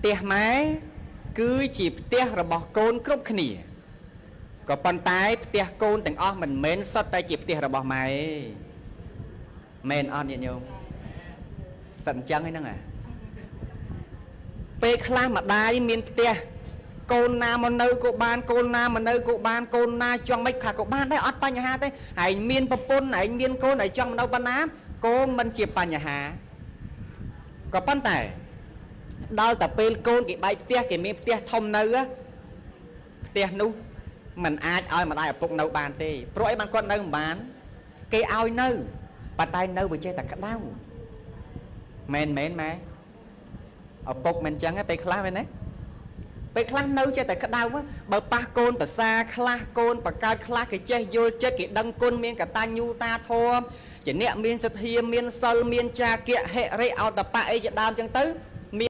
ផ្ទះម៉ែគឺជាផ្ទះរបស់កូនគ្រប់គ្នាក៏ប៉ុន្តែផ្ទះកូនទាំងអស់មិនមែនសុទ្ធតែជាផ្ទះរបស់ម៉ែទេមែនអត់ញាតិញោមសិតអញ្ចឹងឯហ្នឹងអាពេលខ្លះម្ដាយមានផ្ទះកូនណាមកនៅក៏បានកូនណាមកនៅក៏បានកូនណាចង់មិនខាក៏បានដែរអត់បញ្ហាទេឯងមានប្រពន្ធឯងមានកូនឯងចង់មកនៅប៉ុណ្ណាកូនមិនជាបញ្ហាក៏ប៉ុន្តែដល់តែពេលកូនគេបែកផ្ទះគេមានផ្ទះធំនៅផ្ទះនោះมันអាចឲ្យម្ដាយឪពុកនៅបានទេព្រោះអីបានគាត់នៅមិនបានគេឲ្យនៅប៉ុន្តែនៅវាចេះតែក្តៅមែនមែនម៉ែឪពុកមិនអញ្ចឹងទេពេលខ្លះមែនទេពេលខ្លះនៅចេះតែក្តៅបើប៉ះកូនប្រសាខ្លះកូនបកើតខ្លះគេចេះយល់ចិត្តគេដឹងគុណមានកតញ្ញូតាធម៌ជាអ្នកមានសទ្ធាមានសិលមានចាគៈហិរិអោតបៈអីជាដើមអញ្ចឹងទៅ